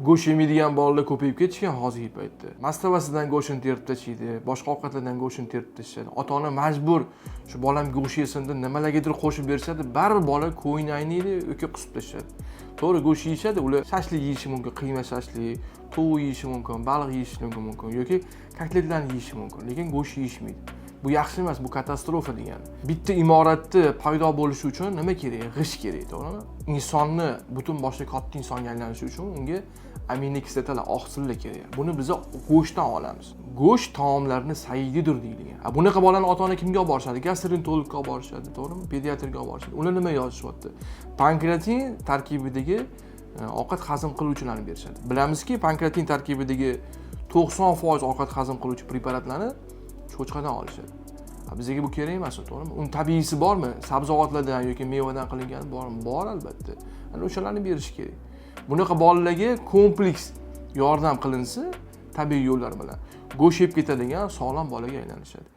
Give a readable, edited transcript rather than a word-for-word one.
Go'sht yemaydigan bolalar ko'payib ketishgan hozirgi paytda. Mastavasidan go'shtini terib tashlaydi, boshqa ovqatlardan go'shtini terib tashlashadi. Ota ona majbur, shu bolam go'sht yesin deb nimalargadir qo'shib berishadi, baribir bola ko'ngli ayniydi yoki qusib tashlashadi. To'g'ri, go'sht yeyishadi, ular shashlik yeyishi mumkin, qiyma shashlik, tovuq yeyishi mumkin, baliq yeyishi mumkin yoki kotletlarni yeyishi mumkin, lekin go'sht yeyishmaydi. Bu yaxshi emas, bu katastrofa degani. Bitta imoratni paydo bo'lishi uchun nima kerak? G'isht kerak, to'g'rimi? Insonni butun boshli katta insonga aylanishi uchun unga aminokislotalar, oqsillar kerak. Buni biz go'shtdan olamiz. Go'sht taomlarni saididir deyilgan. A bunaqa bolani ota ona kimga olib borishadi? Gastroenterologga olib borishadi, to'g'rimi? Pediatrga olib borishadi. Ular nima yozishyapti? Pankreatin tarkibidagi ovqat hazm qiluvchilarni berishadi. Bilamizki, pankreatin tarkibidagi 90% ovqat hazm qiluvchi preparatlarni cho'chqadan olishadi. A bizga bu kerak emas, to'g'rimi? Uni tabiiysi bormi? Sabzavotlardan yoki mevadan qilingani bormi? Bor, albatta. Ana o'shalarni berish kerak. Bunaqa bolalarga kompleks yordam qilinsa, tabiiy yo'llar bilan go'sht yeb ketadigan sog'lom bolaga aylanishadi.